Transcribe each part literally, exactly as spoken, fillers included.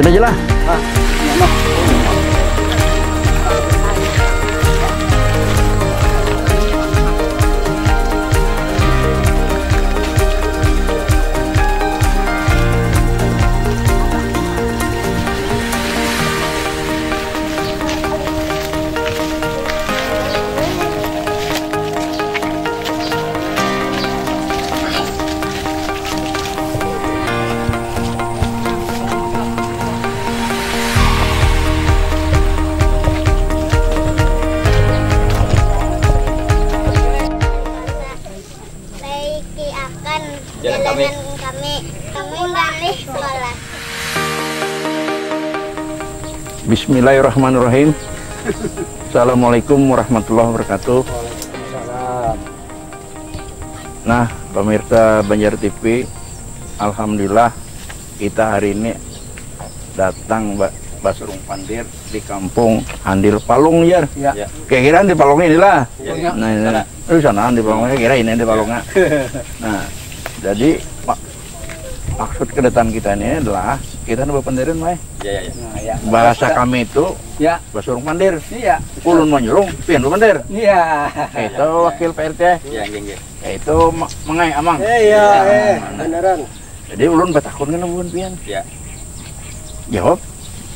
Udah aja lah. Baiki akan jalanan kami. Kami balik sekolah. Bismillahirrahmanirrahim. Assalamualaikum warahmatullahi wabarakatuh. Nah, pemirsa Banjar T V, alhamdulillah kita hari ini datang ba- basurung pandir di kampung Handil Palung, Jar. Ya. Ya. Kira-kira Handil Palungnya inilah. Ya. Nah, ini. Sana. Di sana Handil Palungnya, kira ini Handil Palungnya. Nah, jadi ma- maksud kedatangan kita ini adalah kita nu bapandiran, Mai. Ya, ya, ya. Nah, ya. Bahasa kami itu, ya, basurung pandir. Iya. Ulun manyurung, pian bapandir. Iya. Itu wakil P R T. Iya, nggih, nggih. Itu ma- mangai amang. Eh, iya, eh, beneran. Jadi ulun batakun kan buhan pian. Ya. Jawab.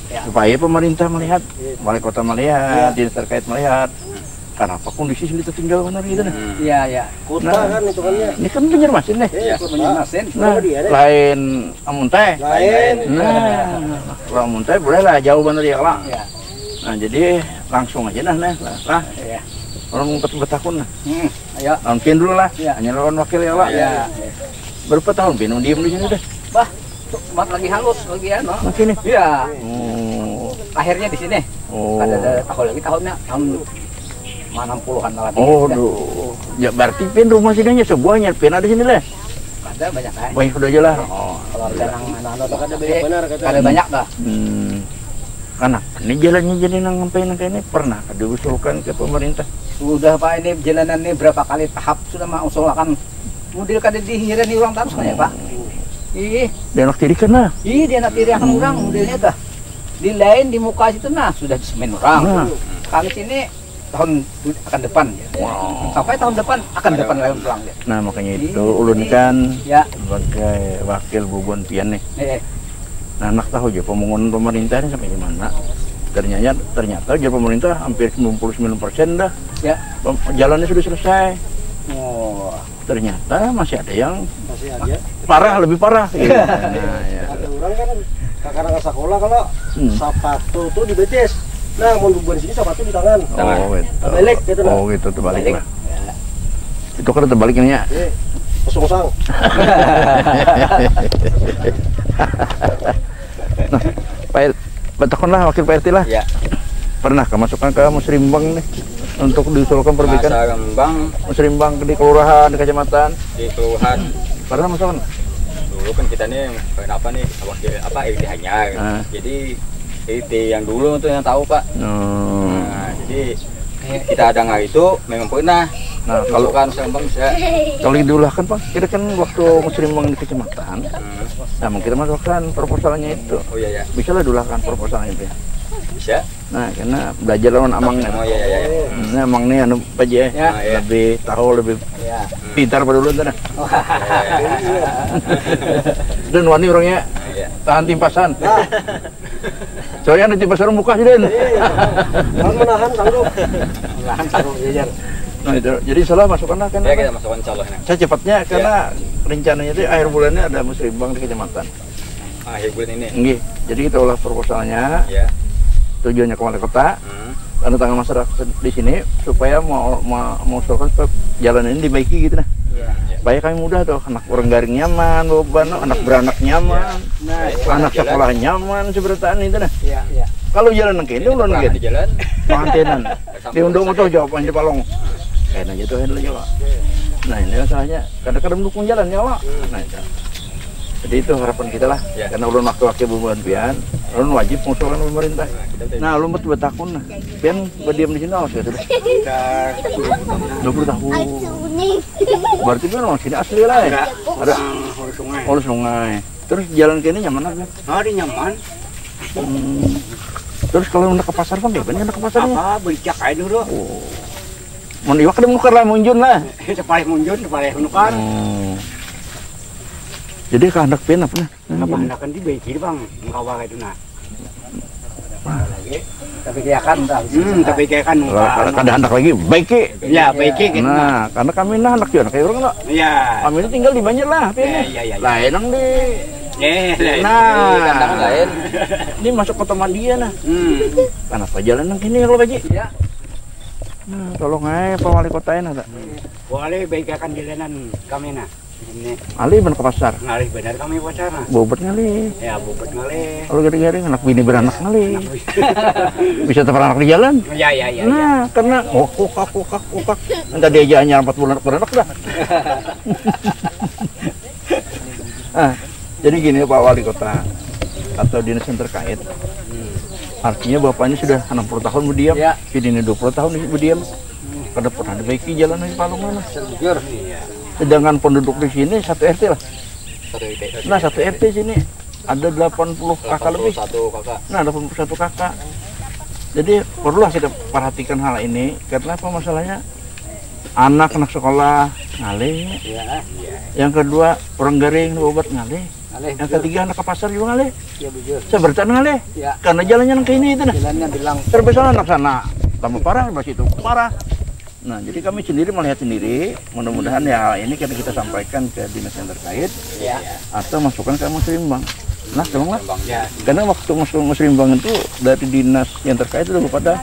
Ya. Supaya pemerintah melihat, iya, wali kota melihat, iya, dinas terkait melihat. Kenapa kondisi sini tertinggal benar gitu nah. Hmm. Iya, iya. Kota nah, kan hitungannya. Ini kan Banjarmasin nih. Iya, iya, kota. Banjarmasin. Nah, dia, lain Amuntai. Lain. Nah, kalau Amuntai boleh lah jauh benar ya lah. Iya. Nah, jadi langsung aja nah, nah, lah. Iya. Orang mau betakun nah. Hmm. Ayo. Lawan pian dulu lah. Iya. Hanya lawan wakil ya, Pak. Iya. Berapa tahun pian diem di sini deh? Bah, mat lagi halus lagi anu. Masih nih? Iya. Oh. Lahirnya di sini. Oh. Kada ada tahu lagi tahunnya tahun enam puluhan lah. Oh, duh. Ya berarti pian rumah sini hanya sebuahnya pian ada sini lah. Ada banyak kan? Banyak sudah aja lah. Oh. Kalau ada nang anu-anu tuh kada banyak benar, kata. Kada banyak dah. Hmm. Anak, ini jalannya jadi nang sampai nang kayak ini pernah diusulkan ke pemerintah? Sudah, Pak, ini jalanan ini berapa kali tahap sudah mau usulkan. Model kada dihirani orang tarus ya, Pak. Ih. Dia anak tirikan lah. Ih, dia anak tirikan orang modelnya dah. Di lain di muka situ nah sudah disemen orang. Nah. Kami sini tahun akan depan ya. Wow. Sampai tahun depan akan depan lain pulang ya. Nah, makanya itu ulun kan ya, sebagai wakil bubuhan pian nih. Eh, eh. Nah, anak tahu aja pembangunan pemerintah ini sampai di mana. Ternyata ternyata aja pemerintah hampir sembilan puluh sembilan persen dah. Ya. Pem- Jalannya sudah selesai. Oh. Ternyata masih ada yang masih ada parah, lebih parah. Iya. Nah, ya. Ada orang kan kakak sekolah kalau hmm, sepatu tuh di betis. Nah, mau bubuhan sini sepatu di tangan. Tangan. Oh, gitu. Balik gitu nah. Oh, gitu, terbalik lah. Ya. Itu kan terbalik ini ya. Iya. Kosong sang. Nah, Pak R- Batakun lah, wakil Pak R T lah. Ya. Pernah kemasukan ke musrimbang nih untuk diusulkan perbaikan? Masa kembang. Musrimbang di kelurahan, di kecamatan. Di kelurahan. Pernah masuk kan? Dulu kan kita nih kenapa nih wakil apa R T hanya. Ah. Jadi R T yang dulu tuh yang tahu, Pak. Oh. Nah, jadi kita ada nggak itu memang pernah. Nah, kalau masukan musrimbang bisa. Kalau diulahkan, Pak, kita kan waktu musrimbang di kecamatan. Hmm. Nah, mungkin kita masukkan proposalnya itu. Oh iya, iya. Bisa lah diulahkan proposalnya itu ya. Bisa. Nah, karena belajar lawan amang kan. Oh iya, iya, iya. Hmm, ini amang nih anu apa aja ya. Ya. Ah, iya. Lebih tahu, lebih ya, pintar pada ulun tuh nah. Oh. Dan wani orangnya. Iya. Tahan timpasan. Nah. Soalnya nanti pasar muka sih, Den. Iya. Kan menahan sanggup. Menahan sanggup, iya, Jar. Nah, itu. Jadi salah masukkan lah kan. Ya, apa? Kita masukkan insya Allah, ya. Secepatnya, ya, karena rencananya itu akhir bulannya ada musrembang di kecamatan. Akhir bulan ini. Nggih. Jadi kita olah proposalnya. Ya. Tujuannya ke wali kota. Hmm. Tanda tangan masyarakat di sini supaya mau mau mengusulkan supaya jalan ini dibaiki gitu nah. Ya. Supaya kami mudah tuh, anak orang garing nyaman, bawa beban, anak beranak nyaman, ya, nah, anak sekolah nyaman, seberataan itu nah. Ya, ya. Kalau jalan nang kini ulun gitu. Jalan. Pantenan. Diundang tuh jawaban di palong. Kayaknya gitu handle juga. Nah, ini masalahnya kadang-kadang dukung jalan ya, Wak. Nah, itu. Jadi itu harapan kita lah. Ya. Karena ulun waktu wakil bubuhan pian, ulun wajib mengusulkan pemerintah. Nah, ulun betul betakun nah. Pian berdiam di sini awas ya sudah. Dua puluh tahun. Berarti pian orang sini asli lah ya? Ada hulu sungai. Hulu sungai. Terus jalan ke ini nyaman apa? Hari nyaman. Hmm. Terus kalau hendak ke pasar pang, kapan hendak ke pasar? Apa, becak aja dulu. Oh. Mun iwak ada menukar lah, munjun lah. Sepalih munjun, sepalih menukar. Hmm. Jadi kehendak pian apa nah? Kenapa? Kehendak kan dibaiki, Bang, mengawal itu nah. Tapi kayakan, hmm, tapi kayakan. Kalau kada hendak lagi, baiki. Ya, baiki gitu. Nah, karena kami nah hendak juga kayak orang, no. Iya. Kami ini tinggal di Banjar lah, tapi ya, ini. Iya, iya, iya. Lain nang di. Eh, lain. Nah, di kandang lain. Ini masuk kota Madia nah. Hmm. Kenapa jalan nang kini kalau, Pak Ji? Iya. Nah, tolong aja Pak Wali Kota ini ada. Boleh baik akan jalanan kami nah. Ini. Alih benar ke pasar. Ngalih benar kami pasar nah. Bobot ngalih. Ya, bobot ngalih. Kalau gari-gari anak bini beranak ngalih. Anak bini. Bisa terperanak di jalan. Ya, ya, ya. Nah, ya. Karena oh, kukak, kukak, kukak. Entah dia aja hanya empat bulan beranak dah. Ah, jadi gini Pak Wali Kota atau dinas yang terkait. Artinya bapak ini sudah enam puluh tahun berdiam, ya. Bini ini dua puluh tahun berdiam. Kada pernah dibaiki jalan di Palung mana. Sedangkan penduduk di sini satu R T lah. Satu R T. Nah, satu R T sini ada delapan puluh K K lebih. Delapan puluh satu K K. Nah, delapan puluh satu K K. Jadi perlulah kita perhatikan hal ini. Karena apa masalahnya? Anak, anak sekolah ngalih. Iya, iya. Yang kedua, orang garing, obat ngalih. Ngalih, yang bujur. Ketiga, anak ke pasar juga ngalih. Iya, bujur. Sebertan ngalih. Iya. Karena jalannya nang kayak ini itu nah. Jalannya bilang. Terbesar anak sana tambah parah, sebelah situ parah. Nah, jadi kami sendiri melihat sendiri, mudah-mudahan ya hal ini kita, kita sampaikan ke dinas yang terkait. Iya. Atau masukkan ke Musrimbang. Nah, tolonglah. Musrimbang. Ya. Karena waktu masuk Musrimbang itu dari dinas yang terkait itu udah pada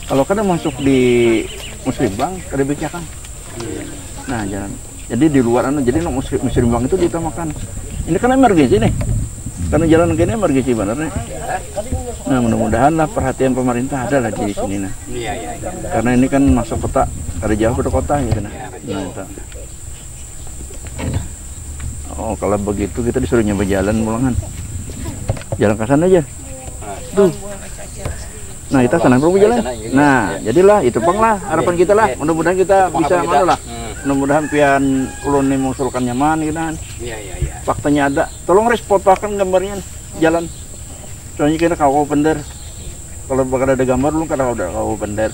kalau kada masuk di Musrimbang, kada bicara kan. Nah, jalan. Jadi di luar anu, jadi nang Musri-, Musrimbang itu diutamakan. Ini kan emergensi nih. Karena jalan kayak ini emergensi benar nih. Nah, mudah-mudahan lah perhatian pemerintah ada lah di sini nah. Iya, iya, iya. Karena ini kan masuk kota, ada jauh pada kota gitu nah. Iya, betul. Nah, itu. Oh, kalau begitu kita disuruhnya berjalan pulangan. Jalan ke sana aja. Tuh. Nah, kita sana dulu jalan. Sana, iya, iya. Nah, iya. Jadilah itu pang lah harapan kita lah. Iya, iya. Mudah-mudahan kita bisa mana lah. Hmm. Mudah-mudahan pian ulun nih mengusulkan nyaman gitu kan. Iya, iya, iya. Faktanya ada. Tolong Ris fotokan gambarnya jalan. Soalnya kita kawa bener. Kalau bakal ada gambar ulun kada ada kawa bener.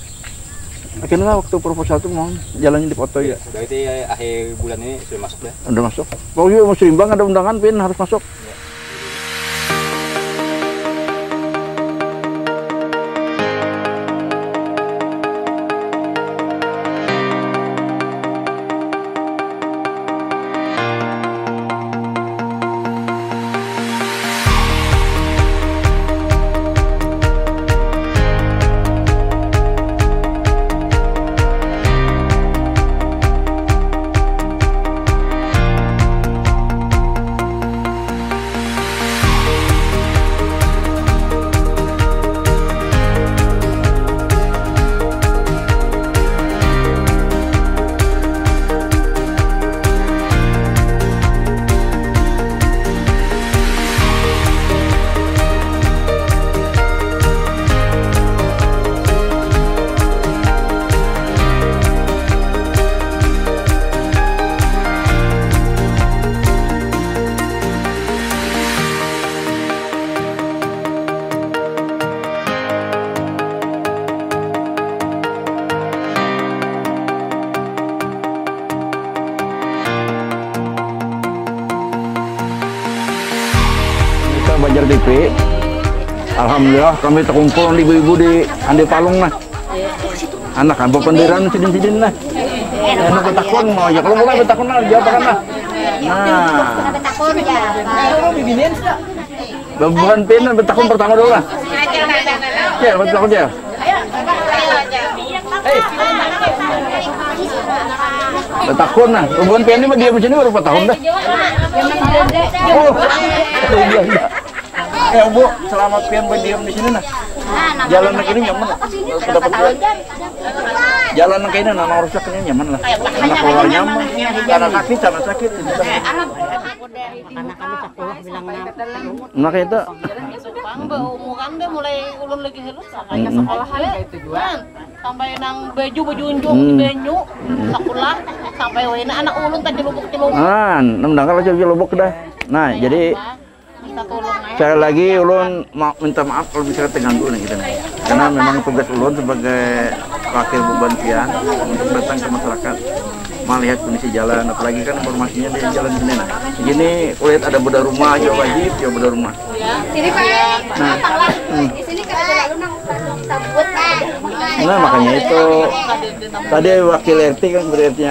Akhirnya waktu proposal tuh mau jalannya dipoto ya. Berarti akhir bulan ini sudah masuk dah. Udah masuk. Pokoknya Musrimbang ada undangan, pian harus masuk. Kita Banjar T V. Alhamdulillah kami terkumpul ibu-ibu di Andi Palung nah. Anak kan bependeran sidin-sidin nah. Anak betakun mau ya kalau mulai betakun nah jawab kan nah. Nah. Bebuhan pian betakun pertama dulu lah. Ya, betakun ya. Betakun nah, bebuhan pian ini diam di sini baru empat tahun dah. Oh, iya, iya. Eh, Bu, selamat pian berdiam di sini nah. Jalan lagi ini nyaman lah. Sudah dapat jalan. Jalan lagi ini nah, rusak ini nyaman lah. Anak keluar nyaman, karena sakit sama sakit. Nah, kayak itu. Pang, baumuran deh mulai ulun lagi halus. Sampai ke sekolahan. Kan, sampai nang baju, baju unjuk, banyu, sekolah, sampai wena anak ulun tadi lubuk-lubuk. Ah, nang dangkal aja lubuk dah. Nah, jadi minta tolong, Sekali lagi ulun mau minta maaf kalau misalnya terganggu nih kita nih. Karena memang tugas ulun sebagai wakil beban pian untuk datang ke masyarakat melihat kondisi jalan, apalagi kan informasinya di jalan sini nah. Di sini kulit ada bedah rumah, ya wajib ya bedah rumah. Sini Pak. Nah. Di sini kada ada lalu nang sabut. Nah, makanya itu tadi wakil R T kan berarti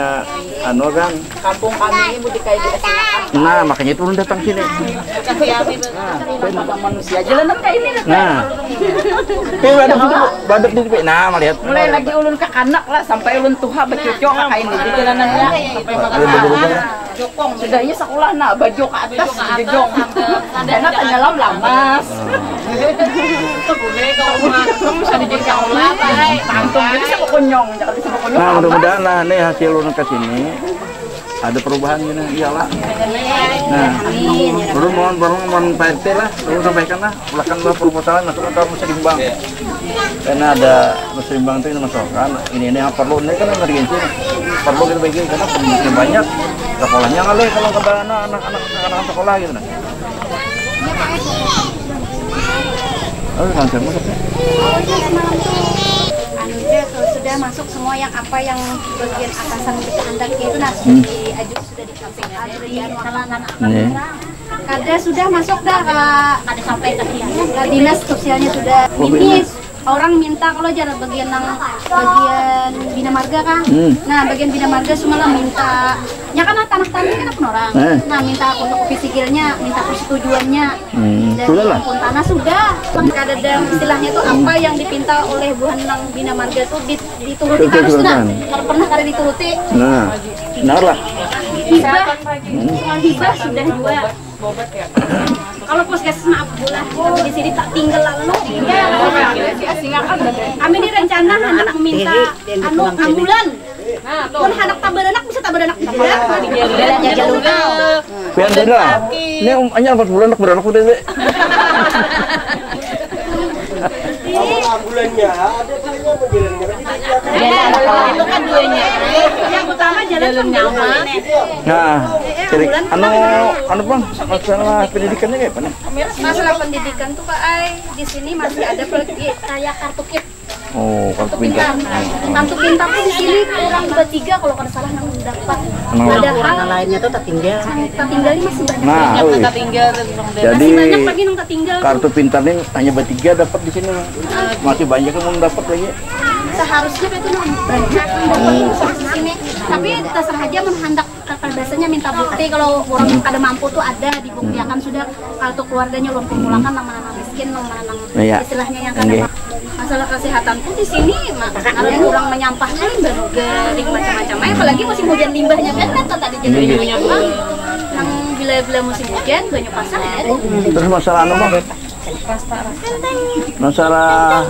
anu kan. Kampung kami ini mau dikayak di sini. Nah, makanya itu ulun datang sini. Nah, manusia jalanan kayak ini. Nah. Oke, badak itu, badak di P. Nah, melihat. Mulai lagi ulun kakanak lah sampai ulun tuha bacucuk ka kain di jalanan ya. Sudahnya sekolah nak baju ke atas jejong. Karena tenggelam lamas. Antum bisa kunyong, jangan bisa kunyong. Nah, mudah-mudahan lah nih hasil ulun ke sini ada perubahan gini, iyalah. Nah, ulun mohon tolong mohon Pak R T lah, ulun sampaikan lah, ulahkan lah proposal masuk ke musyawarah. Karena ada musyawarah itu masukkan, ini ini yang perlu, ini kan emergensi, perlu kita bagi karena penduduknya banyak, sekolahnya ngalih kalau ke anak anak anak sekolah gitu nah. Oh, lancar masuknya. Anu ja tuh, sudah masuk semua yang apa yang bagian atasan kita handak itu nah sudah diajukan, sudah dikasih, sudah dianu. Nih. Kada sudah masuk dah ke, kada sampai ke dinas. Ke dinas sosialnya sudah. Oh, ini dinas. Orang minta kalau jalan bagian nang bagian bina marga kah? Hmm. Nah, bagian bina marga semalam minta, nya kan tanah tanah kan pun orang. Eh. Nah, minta fotokopi sigilnya, minta persetujuannya. Hmm, dari sudah lah. Pun tanah sudah. Kadada istilahnya tuh apa yang dipinta oleh buhan nang bina marga tuh di- dituruti terus nah. Kalau pernah kada dituruti. Nah, benar lah. Hibah. Hmm. Hibah sudah dua. Kalau puskesmas maaf bulah, tapi di sini tak tinggal lalu. Kami ini rencana hendak meminta anu ambulan. Pun hendak tabaranak bisa tabaranak juga. Pian beda. Ini um, hanya empat bulan nak beranak udah deh. Ambulannya ada punya mobilnya. Jalan itu kan duanya. Yang utama jalan nyaman. Nah, jadi anu anu bang masalah pendidikannya kayak apa nih? Masalah pendidikan tuh Pak Ai, di sini masih ada pergi kayak kartu kit. Oh, kartu pintar. Kartu pintar tuh di sini kurang bertiga kalau kada salah nang dapat. Padahal lainnya tuh tertinggal. Tertinggal ini masih banyak. Nah, oh, iya. Jadi masih banyak lagi nang tertinggal. Kartu pintar ini hanya bertiga dapat di sini. Masih banyak yang belum dapat lagi. Seharusnya itu nang banyak nang dapat di sini. Tapi terserah aja menghendak. Biasanya minta bukti kalau orang kada mampu tuh ada dibuktiakan sudah kartu keluarganya ulun kumpulakan nang mana nang miskin nang mana nang istilahnya yang kada mampu. Masalah kesehatan tuh di sini orang menyampah kan baru garing macam-macam aja apalagi musim hujan limbahnya kan kan tadi jadi nyampah nang bila-bila musim hujan banyak pasang ya. Terus masalah anu bang? Masalah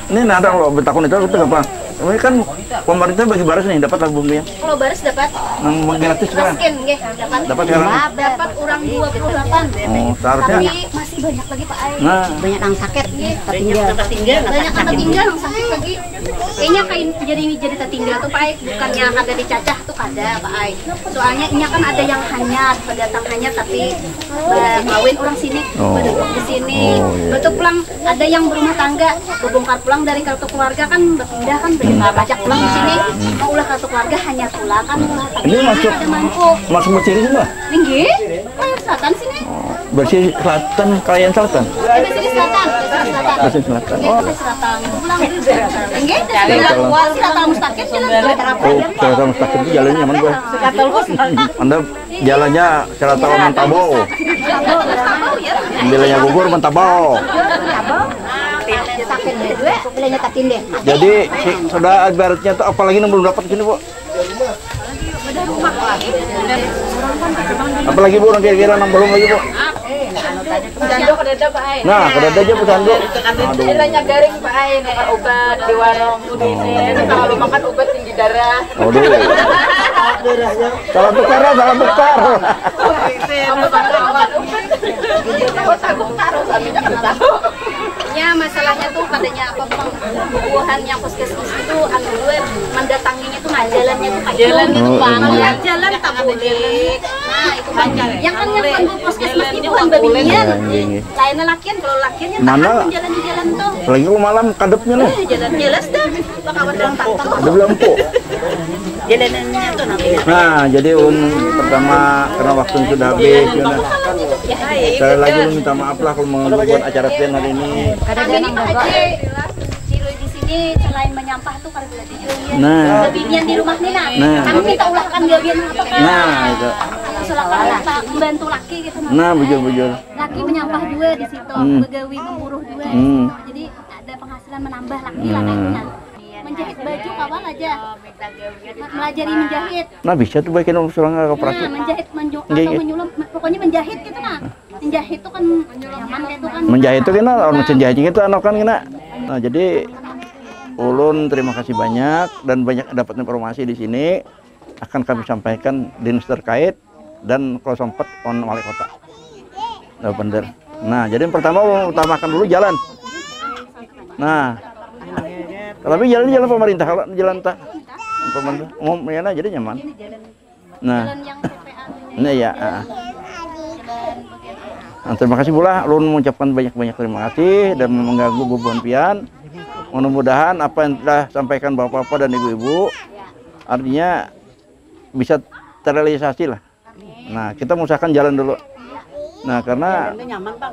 ini nada kalau bertakun itu apa? Ini kan pemerintah bagi baras nih dapat lah bumbunya. Kalau baras dapat. Yang gratis sekarang. Miskin nggih dapat. Dapat sekarang. Dapat orang dua puluh delapan. Oh, seharusnya. Tapi masih banyak lagi Pak Ai. Nah. Banyak yang sakit. Nggih. Tertinggal. Banyak yang tertinggal yang sakit lagi. Kayaknya kain jadi jadi tertinggal tuh Pak Ai bukannya kada dicacah tuh kada Pak Ai. Soalnya inya kan ada yang hanyar, pendatang hanyar tapi ba- kawin orang sini, oh. Berduduk di sini. Oh, iya. Betul pulang ada yang berumah tangga, berbongkar pulang dari kartu keluarga kan berpindah kan berpindah pajak pulang di sini. Mau ulah kartu keluarga hanya pula kan ulah. Ini masuk ada mampu. Masuk Mesir sih lah. Tinggi, Layar Selatan sini. Oh, bersih selatan, kalian selatan. Ini sini selatan, sini selatan. Bersih selatan. Oh. Ini selatan. Pulang. Tinggi, dari Jalan. Selatan Mustaqim jalan. Oh, Jalan Mustaqim itu jalannya nyaman gue. Anda jalannya Selatan Minangkabau. Bilanya gugur Minangkabau. Sakit dua, bilanya tak tindih. Jadi si, sudah ibaratnya tuh apalagi yang belum dapat sini bu. Apalagi bu orang kira-kira yang belum lagi bu. Nah, kada ada aja pesandu. Aduh. Bilanya garing Pak Ai, nukar obat di warung. Kalau makan obat tinggi darah. Aduh. Salah tukar, salah tukar. Salah tukar. Ya masalahnya tuh padanya apa pang bubuhan yang puskesmas itu anu gue mendatanginya tuh Jalannya tuh kayak jalan gitu. Oh, banget iya. Jalan tak boleh. Nah, itu kan yang kan yang kan puskesmas itu kan babinian. Iya, iya, iya. Lain lelakian, kalau lelakian yang mana tahan jalan di jalan tuh. Apalagi kalau malam kadepnya nih. Eh, jalan jelas dah. Bakawan dalam tangkap. Udah belum, Pu? Jalanannya tuh nanti. Nah, jadi ulun pertama karena waktu sudah habis, ya, nah. Sekali lagi ulun minta maaf lah kalau mengganggu buat acara pian hari ini. Kami ini Pak Haji, di sini selain menyampah tuh. Nah. Gawian di rumah nih, nah. Nah. Kami minta ulahkan gawian apa, Kak? Nah, itu. Silakan minta membantu laki gitu, nah. Nah, bujur, bujur. Laki menyampah juga di situ, hmm, begawi memburuh juga di situ. Hmm. Jadi ada penghasilan menambah laki lah, nah, itu, nah. Menjahit baju kawan aja. Melajari menjahit. Nah, bisa tuh bikin orang suruh nggak koperasi. Nah, menjahit menju-, nggih, atau nggih, menyulap, pokoknya menjahit gitu, nah. Menjahit tuh kan nyaman kayak itu kan. Menjahit tuh kena, orang mesin jahit gitu, anu kan kena. Nah, jadi ulun terima kasih banyak dan banyak dapat informasi di sini, akan kami sampaikan dinas terkait dan kalau sempat on wali kota. Nah, bener. Nah, jadi yang pertama ulun utamakan dulu jalan. Nah, tapi jalan, jalan pemerintah, kalau jalan tak pemerintah umum ya, nah, jadi nyaman. Nah. Jalan yang T P A. Nah, ya, ah. Nah, terima kasih pula, ulun mengucapkan banyak-banyak terima kasih dan mengganggu bubuhan pian. Mudah-mudahan apa yang telah sampaikan bapak-bapak dan ibu-ibu, artinya bisa terrealisasi lah. Nah, kita mengusahakan jalan dulu. Nah, karena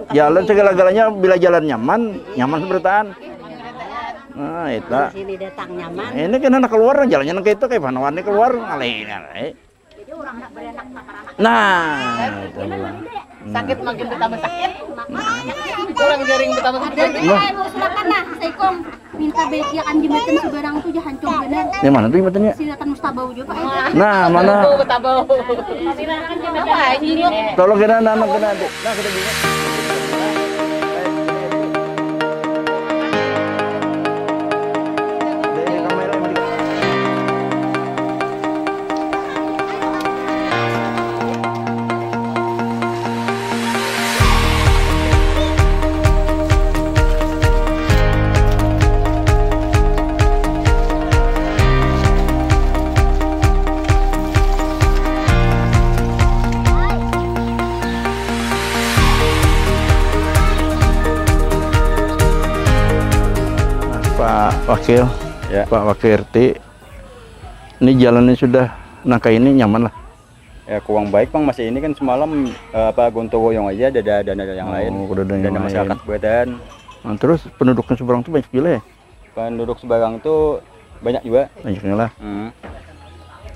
jalan segala-galanya, bila jalan nyaman, nyaman seberataan. Nah, itu. Di sini datang nyaman. Ini kan anak keluar, jalannya nang kayak itu, kayak mana warna keluar, ngalih, ngalih. Jadi orang nak beranak sama anak. Nah, itu. Sakit makin bertambah sakit. Kurang garing bertambah sakit. Nah. Saya mau usulkan lah, Saikong. Minta bagiakan jembatan seberang tuh, jangan hancur benar. Yang mana tuh jembatannya? Silakan mustabau juga, Pak. Nah, mana? Mustabau, mustabau. Silakan jembatan. Apa anjing? Tolong kena, nana kena, adik. Nah, kita bingung. Pak Wakil, ya. Pak Wakil R T, ini jalannya sudah nangka ini nyaman lah. Ya, kurang baik, Bang, masih ini kan semalam, eh, apa, gotong royong aja, ada, ada dana yang lain. Oh, ada dana yang lain. Dana masyarakat badan. Nah, terus penduduknya seberang tuh banyak juga ya? Penduduk seberang tuh banyak juga. Banyaknya lah. Hmm.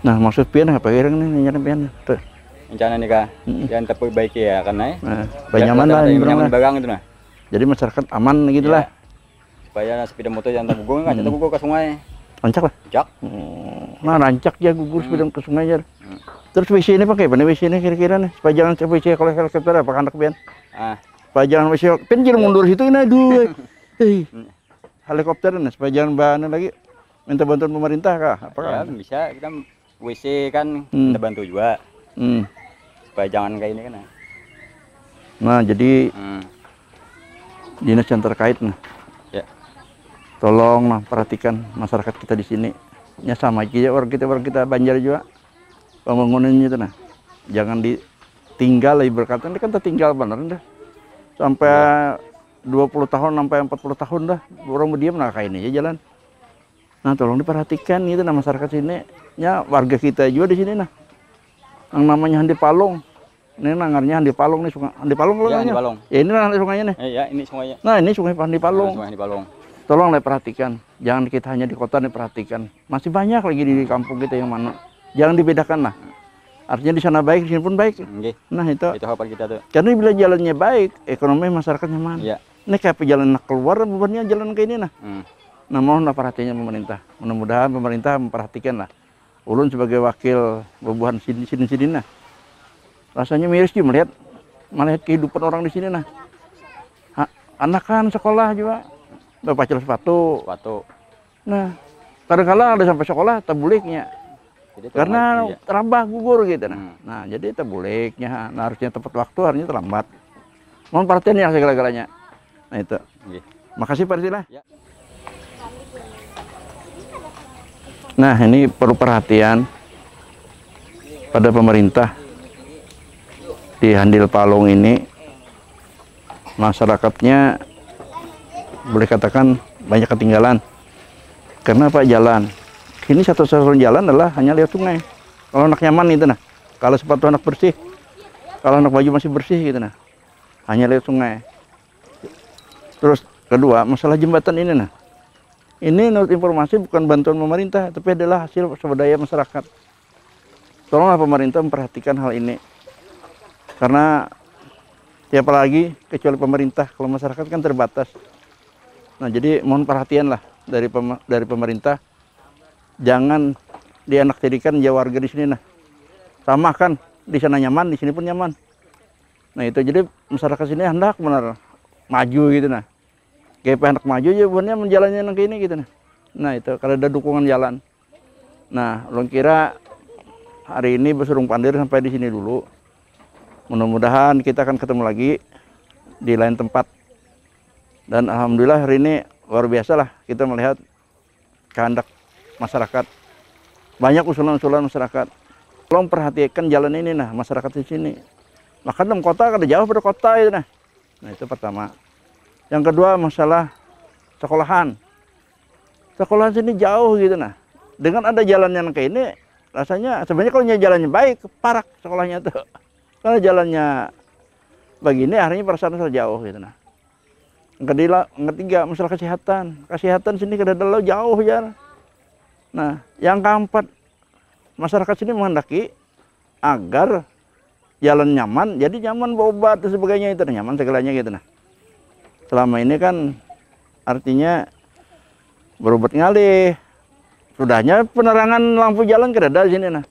Nah, maksud pian apa kira nih, rencana pian tuh? Rencana nih, Kak, hmm, yang terperbaiki ya, kan, eh? Nah, biar nyaman lah, nyaman barang gitu, nah. Jadi masyarakat aman gitu lah. Iya. Supaya sepeda motor jangan tergugur, kan, hmm, tergugur ke sungai. Rancak lah? Rancak. Hmm. Nah, rancak ya gugur, hmm, sepeda ke sungai ya. Hmm. Terus W C ini pakai apa nih W C ini kira-kira nih? Supaya jangan W C kalau helikopter apa anak pian? Ah. Supaya jangan W C, pian jangan mundur situ ini, aduh. Hei. Hmm. Helikopter nih, supaya jangan bahan lagi. Minta bantuan pemerintah kah? Apa kah? Ya, bisa. Kita W C kan, hmm, kita bantu juga. Hmm. Supaya jangan kayak ini kan, ya. Nah, jadi, hmm, dinas yang terkait, nah. Ya. Tolong, nah, perhatikan masyarakat kita di sini. Ya, sama aja orang kita, orang kita Banjar juga. Pembangunannya itu, nah. Jangan ditinggal, ibarat kata, ini kan tertinggal bener dah. Sampai, ya, dua puluh tahun, sampai empat puluh tahun dah. Orang berdiam, nah, kayak ini aja jalan. Nah, tolong diperhatikan gitu, nah, masyarakat sini. Ya, warga kita juga di sini, nah. Yang namanya Handi Palung. Ini nangarnya Handi Palung nih, sungai Handi Palung kalau ya, namanya. Handi Palung. Ya, ini lah sungainya nih. Eh, ya, ini sungainya. Nah, ini sungai Handi Palung. Nah, sungai Handi Palung. Tolong lah perhatikan. Jangan kita hanya di kota nih perhatikan. Masih banyak lagi di kampung kita yang mana. Jangan dibedakan lah. Artinya di sana baik, di sini pun baik. Nggih. Nah, itu. Itu harapan kita tuh. Karena bila jalannya baik, ekonomi masyarakat nyaman. Iya. Ini kayak jalan nak keluar, bebannya jalan kayak ini, nah. Hmm. Nah, mohonlah perhatiannya pemerintah. Mudah-mudahan pemerintah memperhatikan lah. Ulun sebagai wakil bubuhan sini, sini, sini, nah. Rasanya miris juga melihat, melihat kehidupan orang di sini, nah. Ha-, anakan sekolah juga, bapacul sepatu. Sepatu. Nah, kadang-kadang ada sampai sekolah, tabuliknya. Jadi, karena terlambat, iya, terlambat gugur gitu, nah. Hmm. Nah, jadi tabuliknya, nah, harusnya tepat waktu, harusnya terlambat. Mohon perhatian ya segala-galanya. Nah, itu. Nggih. Makasih, Pak Rizky lah. Ya. Nah, ini perlu perhatian pada pemerintah di Handil Palung ini. Masyarakatnya boleh katakan banyak ketinggalan. Karena apa? Jalan. Ini satu-satunya jalan adalah hanya lewat sungai. Kalau anak nyaman itu nah, kalau sepatu anak bersih, kalau anak baju masih bersih gitu nah, hanya lewat sungai. Terus kedua, masalah jembatan ini nah, ini menurut informasi bukan bantuan pemerintah, tapi adalah hasil swadaya masyarakat. Tolonglah pemerintah memperhatikan hal ini, karena siapa lagi kecuali pemerintah, kalau masyarakat kan terbatas. Nah, jadi mohon perhatian lah dari pem- dari pemerintah, jangan dianak jadikan ya warga di sini nah, samakan, di sana nyaman, di sini pun nyaman. Nah, itu jadi masyarakat sini hendak benar maju gitu nah. Kayak hendak maju aja buhannya menjalannya nang kayak ini gitu nah. Nah, itu kalau ada dukungan jalan. Nah, ulun kira hari ini bersurung pandir sampai di sini dulu. Mudah-mudahan kita akan ketemu lagi di lain tempat. Dan alhamdulillah hari ini luar biasa lah kita melihat kehendak masyarakat. Banyak usulan-usulan masyarakat. Tolong perhatikan jalan ini nah, masyarakat di sini. Maka dalam kota kada jauh pada kota itu nah. Nah, itu pertama. Yang kedua, masalah sekolahan. Sekolahan sini jauh gitu nah. Dengan ada jalannya nang kayak ini, rasanya sebenarnya kalau jalannya baik, parak sekolahnya tuh. Kalau jalannya begini, akhirnya perasaan sudah jauh gitu nah. Yang kedila- yang ketiga, masalah kesehatan. Kesehatan sini kada ada lo, jauh jar. Nah, yang keempat, masyarakat sini menghendaki agar jalan nyaman, jadi nyaman berobat dan sebagainya itu, nyaman segalanya gitu nah. Selama ini kan artinya berobat ngalih, sudahnya penerangan lampu jalan kada ada di sini nah.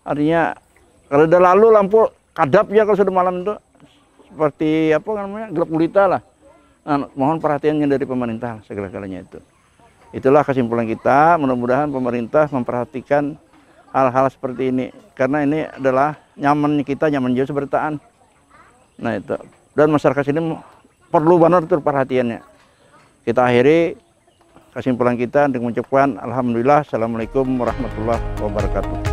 Artinya kada ada lalu lampu, kadap ya kalau sudah malam itu, seperti apa namanya, gelap gulita lah. Nah, mohon perhatiannya dari pemerintah segala-galanya itu. Itulah kesimpulan kita, mudah-mudahan pemerintah memperhatikan hal-hal seperti ini, karena ini adalah nyaman kita, nyaman juga seberataan. Nah, itu. Dan masyarakat sini perlu benar tuh perhatiannya. Kita akhiri kesimpulan kita dengan mengucapkan alhamdulillah, assalamualaikum warahmatullahi wabarakatuh.